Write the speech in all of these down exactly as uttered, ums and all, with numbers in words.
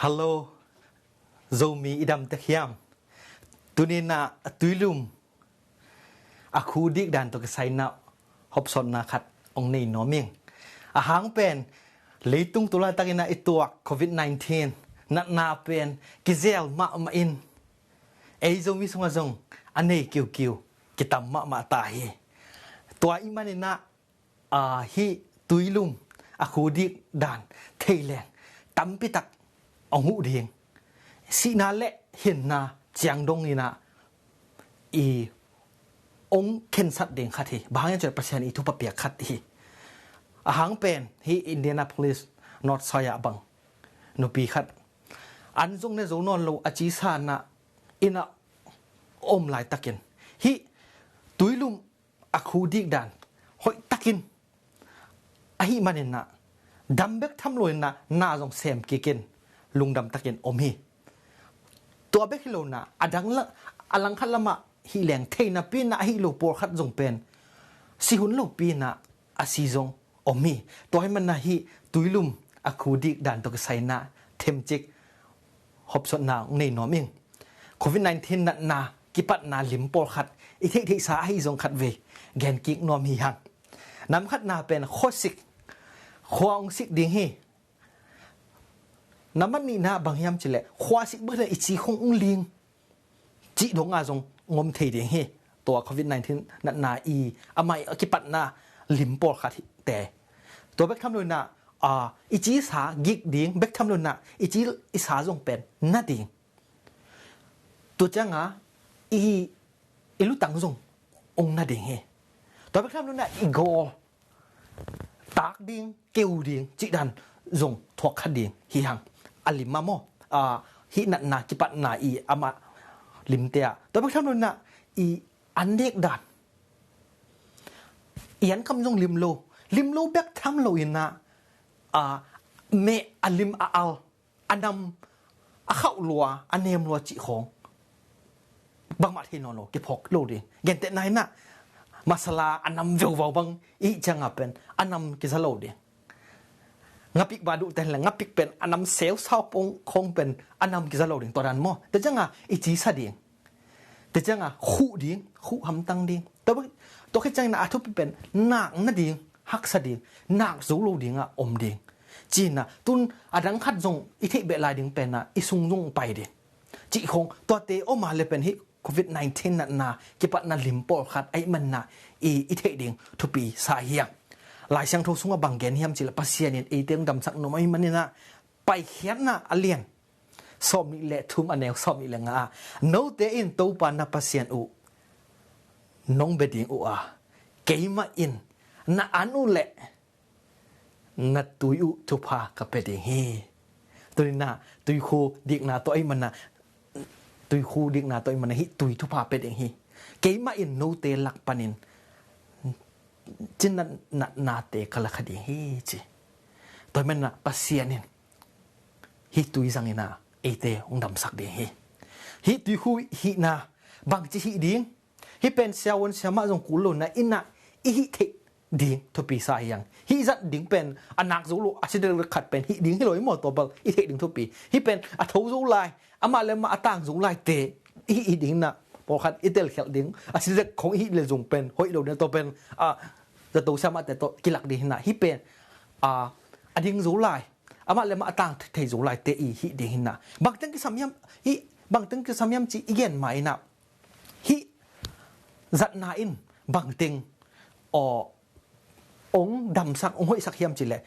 Hello, Zomi i dam tek hiam? Tuni-in ah tuilum a khu dik dan tawh kisai-in ah hopsawnna khat hong nei nuam ing. A hang pen leitung tu laitakin ah i tuak covid nineteen natna pen kizel mahmah in ei Zomi sungah zong a nei kiukiu kitam mahmah ta hi. Tua ahih manin ah, aa, hih tuilum a khu dik dan thei leng tampitak hong huh ding, sihna le hinna ciang dongin ah i hong khensat ding khat hi. Bang hang hiam cih leh Pasian i thupha piak khat hi. A hang pen hih Indianapolis North side ah bang nupi khat an zong ne zo nawn lo a cisa-in ah inn ah om laitakin hih tuilum a khu dik dan hoih takin ahih manin ah dam bek tham loin ah na zong sem kikin lungdam takin om hi. Tua bek hi lo-in ah a dang la-, a langkhat lamah hih leng thei napi-in ah ahi lo pawlkhat zong pen si hun lopi-in ah a si zong om hi. Tua ahih manin ah hih tuilum a khu dik dan tawh kisai-in ah themcik hopsawnna hong nei nuam ing. Covid nineteen natna kipatna lim pawlkhat i theihtheihsa ahi zong khat vei gen kik nuam hi hang. Nam khatna pen khuasik, khua hong sik ding hi. Nambat nihna bang hiam cih leh khua sik bek leh i ci khong hong ling cih dong a zong hong om thei ding hi. Tua covid nineteen natna i amah i a kipatna lim pawlkhat hi te. Tua bek tham loin ah, aa, i cisa gik ding, bek tham loin ah i ci i sa zong pen na ding. Tua ciangin i, i lutang zong hong na ding hi. Tua bek tham loin ah i gawl tak ding, keu ding cih dan zong thuak kha ding hi hang. A lim mah maw? Aa, hih natna kipatna i amah limte ah. Tua bek tham loin ah i an nek dan, i an kham zong lim lo. Lim lo bek tham loin ah, aa, meh a lim a al, a nam, a khauh lua, a nem lua cih khong bangmah thei nawn lo, kiphawk lo ding. Gentehna-in ah masala a nam veuvau bang i hih ciangin pen a nam kiza lo ding. Ngapik bang duh ten leh ngapik pen a nam seusau pong khong pen a nam kiza lo ding, tua dan maw? Tua ciangin i cisa ding. Tua ciangin khuh ding, khuh hamtang ding. Tua, tua khit ciangin a thupi pen nak na ding, haksa ding, nak zo lo dingah om ding. Ci-in ah tun a dang khat zong i theih beh lai ding pen ah i sung zong pai ding cih khong, tuate om a leh pen hih covid nineteen natna kipatna lim pawlkhat ahih manin ah i, i theih ding thupi sa hi hang. Lai Siangtho sungah bang gen hiam cih leh Pasian in eite hong damsak nuam ahih manin ah Paikhiatna a lian sawmnih le thum a neu sawmnih le nga ah, note in Topa na Pasian uh nong bia ding uh a, keimah in na an uh leh na tui uh thupha ka pia ding hi. Tuni-in ah tuikhu dikna tawh ahih manin ah, tuikhu dikna tawh ahih manin ah hih tui thupha pia ding hi. Keimah in note lak panin cina natnate ka la kha ding hi, ci. Tua ahih manin ah Pasian in hih tui zangin ah eite hong damsak ding hi. Hih tuikhu hihna bangci hih ding, hih pen siavuan siamah zong kul lo-in ah i hih theih ding thupi sa hi hang. Hih zat ding pen a nak zo lo, a si dek khat pen hih ding hi lo hi maw, tua bel i theih ding thupi. Hih pen a tho zo lai, amah le amah a tang zo laite i hih ding in ah, pawlkhat i telkhialh ding, a si dek khong i hih le zong pen hoih lo ding, tua pen, a, zato siamahte tawh kilak ding hi-in ah, hih pen, a, a ding zo lai, amah le amah a tang thei zo laite i hih ding hi-in ah. Bangteng kisam hiam, hih bangteng kisam hiam ci i gen ma-in ah, hih zatna in bangteng, aw, hong damsak, hong hoihsak hiam cih leh,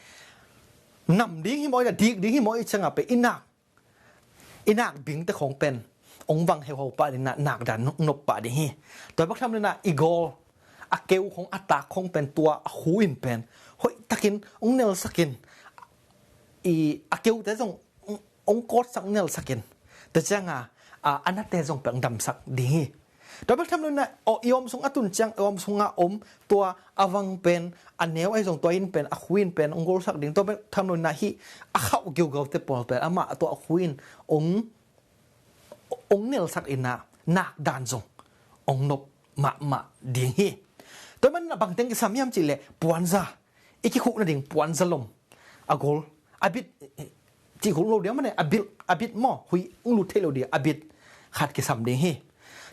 nam ding hi maw, i dik ding hi maw, i ciangah pen i nak, i nak bingte khong pen hong vang heuhau pah ding in ah, nak dan hong nop pah ding hi. Tua bek tham loin ah i gawl, a keu khong, a tak khong pen tua a khu in pen hoih takin hong nelsak in, i a keute zong hong, hong kawtsak, hong nelsak in, tua ciangah, a, a nate zong pen hong damsak ding hi. Tua bek tham loin ah, aw, i awm sung a tun ciang, i awm sungah om, tua a vang pen, a neu ahi zong tua in pen, a khu in pen hong gawlsak ding. Tua bek tham loin ah hih a khauh geugaute pawl pen amah tua a khu in hong, hong nelsak in ah, nak dan zong hong nop mahmah ding hi. Tua ahih manin ah bangteng kisam hiam cih leh puanza, i kikhuh nading puanza lom, a gol, a bit, cih khol lo ding a, mane a bit, a bit maw, huih ung lut thei lo ding a bit khat kisam ding hi.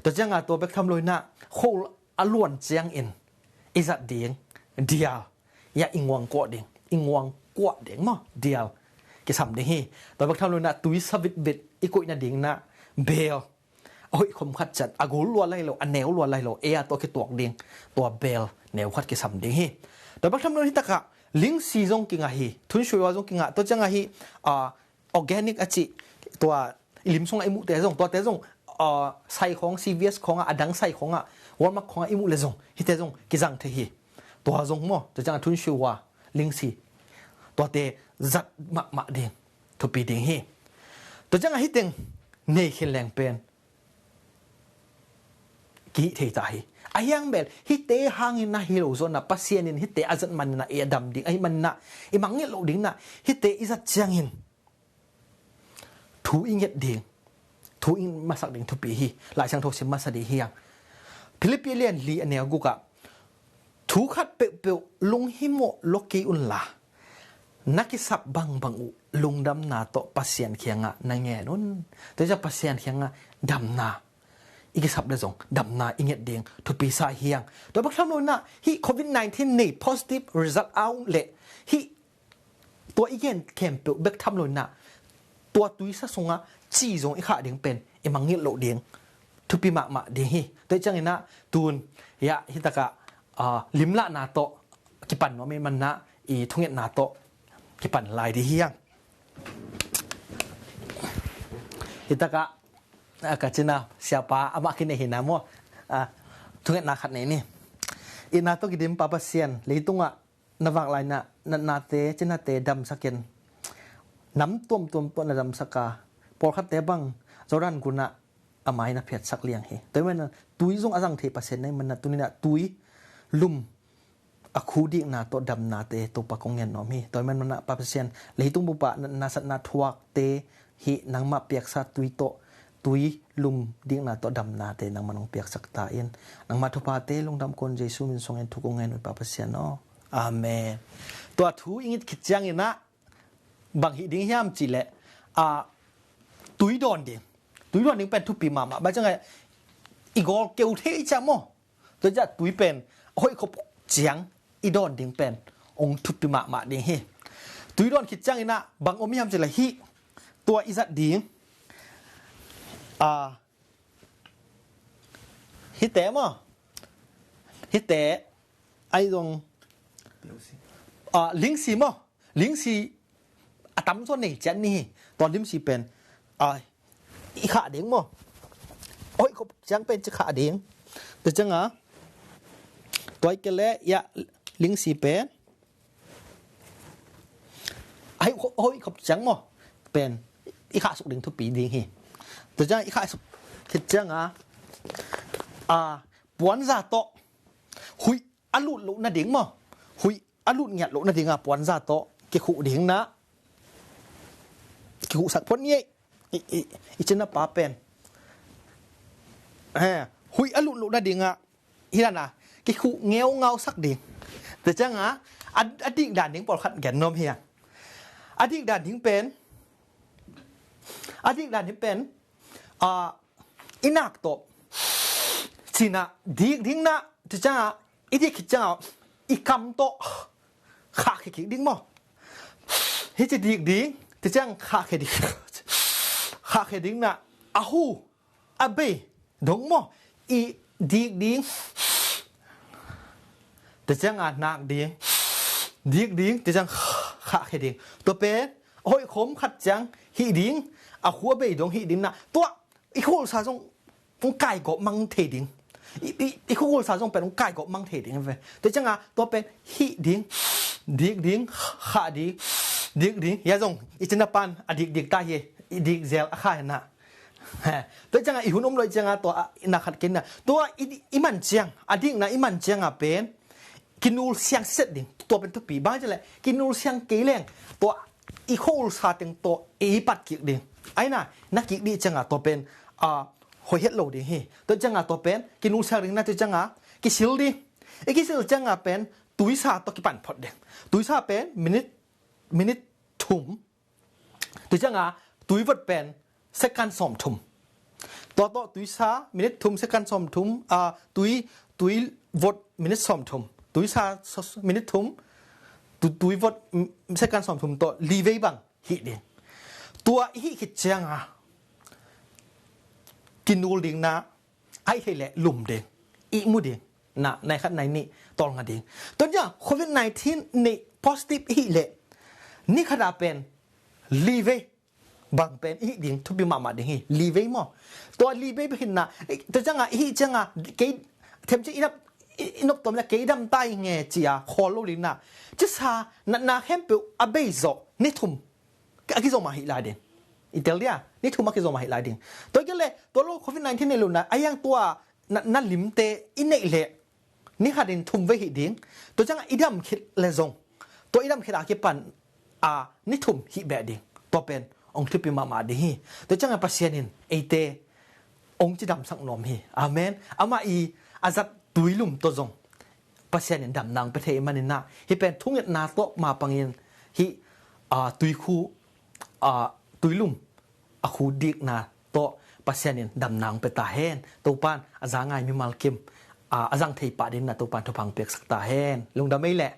Tua cianga tua bek tham loinah khol a luan ciangin i zat ding dial, ya i nguang kuah ding, i nguang kuah ding maw, dial kisam ding hi. Tua bek tham loinah tui sa vitvit i koih nadingnah beel, a hoih khom khat ciat, a gul lua lai lo, a neu lua lai lo, ei a tawh kituak ding tua beel neu khat kisam ding hi. Tua bek tham loin hitakah lingsi zong kingah hi, thunsuiwa zong kingah, tua ciangah hi, a, organic a cih, tua i lim sungah i muhte zong, tuate zong, a, sai khawng, C V S khawngah, a dang sai khawngah, Walmart khawngah i muh le zong hite zong kizang thei hi. Tua zong maw, tua ciangah thunsuiwa, lingsi, tuate zat mahmah ding thupi ding hi. Tua ciangah hiteng nei khin leng pen kihih thei ta hi. A hiang bel hite hangin na hi lo zawnah Pasian in hite a zat maninah i a dam ding ahi maninah i mangngilh loh dingnah hite i zat ciangin thu i nget ding, thu i masak ding thupi hi. Lai Siangtho sim masa ding hiang. Philippi lian li a neu gukah thu khat peuhpeuh lunghimawh lua kei unla, na kisap bangbang uh lungdamna tawh Pasian kiangah na ngen un. Tua ciah Pasian kiangah damna i kisap le zong damna i nget ding thupi sa hiang. Tua bek tham loinah hih covid nineteen nei positive result a um leh hih tua i gen khempeuh bek tham loinah tua tuisa sungah ci zong i khah ding pen i mangngilh loh ding thupi mahmah ding hi. Tua i cianginah tun, ya, hitakah, a, limlahna tawh kipan nuam i manna i thungetna tawh kipan lai ding hiang. Hitakah, a, ka cina siapa amah kinei hina maw, a, thungetna khat nei ni. Itna tawh kidim Pa Pasian, leitungah na vak lainah natnate, cinate damsakin nam tuamtuam tawh na damsaka, pawlkhatte bang Jordan gunah a mai na phiatsak liang hi. Tua i manah tui zong a zang thei Pasian na i manah tuninah tui lum a khu dikna tawh damnate Topa kong ngen nuam hi. Tua i manah Pa Pasian, leitung bupah natna satna thuakte hih nangmah piaksa tui tawh, tui lum dikna tawh damnate nangmah nong piaksak ta in. Nangmah thuphate lungdam kong Jesu min sungin thu kong ngen uh hi Pa Pasian aw. Amen. Tua thu i ngit khit cianginah bang hih ding hiam cihleh, a, tui dawn ding. Tui dawn ding pen thupi mahmah. Bang ciangah i gawl keu thei i ciah maw. Tua ciah tui pen a hoih khop ciang i dawn ding pen hong thupi mahmah ding hi. Tui dawn khit cianginah bang om hiam cihleh hih tua i zat ding, a, hihte maw, hihte ai zong, a, lingsi maw. Lingsi a tamzaw nei ciat ni hi. Tua lingsi pen, a, i khah ding maw. Hoih khop ciang pen ci khah ding. Tua cianga tua i kele, ya, lingsi pen a hoih khop ciang maw pen i khahsuk ding thupi ding hi. Tua cianga i khahsuk khit cianga, a, puanza tawh huih a lut loh nading maw, huih a lut ngiat loh nadinga puanza tawh kikhuh ding na, kikhuhsak phot ni ei. I, i, i cinapa pen, he, huih a lut loh nadinga hi lana kikhuh ngeungausak ding. Tua cianga a, a dikdan ding pawlkhat gen nuam hiang. A dikdan ding pen, a dikdan ding pen, a, i nak tawh cinah dik ding na, tua cianga i dik khit cianga i kam tawh khahkhia kik ding maw. Hih ci dik ding, tua ciang khahkhia ding, khahkhia ding na, a hu a bei dong maw, i dik ding, tua cianga nak ding, dik ding, tua ciang khahkhia ding. Tua pen a hoih khawm khat ciang hih ding, a hu a bei dong hih ding na, tua i khulsa zong hong kaigawp mang thei ding. I, i, i khukul sa zong pen hong kaigawp mang thei ding ve. Tua cianga tua pen hih ding, dik ding, khah ding, dik ding. Hia zong i cinapan a dikdik ta hi, i dik zel a kha hi na. He. Tua cianga i hun om lo i cianga tua a, i na khat kei na. Tua i, i man ciang, a dikna i man cianga pen kinulsiang siset ding, tua pen thupi. Bang hang hiam cih leh kinulsiang kei leng tua i khukul sa teng tawh i pat kik ding. Aina, na kik dih cianga tua pen, a, hoih het lo ding hi. Tua cianga tua pen kinulsiang ding na, tua cianga kisil ding. I kisil cianga pen tuisa tawh kipan phot ding. Tuisa pen minit, minit thum Tua cianga tuivot pen second sawmthum. Tua tawh tuisa minute thum second sawmthum, ah, tui, tuivot minute sawmthum. Tuisa s-, minute thum, tu, tuivot, mm, second sawmthum tawh livei bang hih ding. Tua i hih khit cianga kinul ding na, aih thei leh lum ding, ihmu ding na, nai khat nai nih tawlnga ding. Tua cianga covid nineteen neih positive i hih leh ni khata pen livei bang pen i hih ding thupi mahmah ding hi. Livei maw? Tua livei bek hinna, tua cianga i hih cianga kei themci i nop, i, i nop tawm le kei dam ta i nge cia khawl lo ding na. Cisa natna khempeuh a bei zawh ni thum a kizom a hih lai ding. I tel dia, ni thum a kizom a hih lai ding. Tua kei le tua lo covid nineteen nei lo na, a yang tua natna limte i neih leh ni khatin thum vei hih ding. Tua cianga i dam khit le zong tua i dam khit a kipan a ni thum hih beh ding. Tua pen ong thupi mahmah ding hi. Tua cianga Pasian in eite ong cidamsak nuam hi. Amen. Amah i a zat tuilum tawh zong Pasian in damna ong pia thei manin na, hih pen thungetna tawh mapangin hih, a, tuikhu, a, tuilum a khu dikna tawh Pasian in damna ong pia ta hen. Topan a za ngai mimal kim, a, a zang thei pah ding na Topan thupha ong piaksak ta hen. Lungdam ei leh.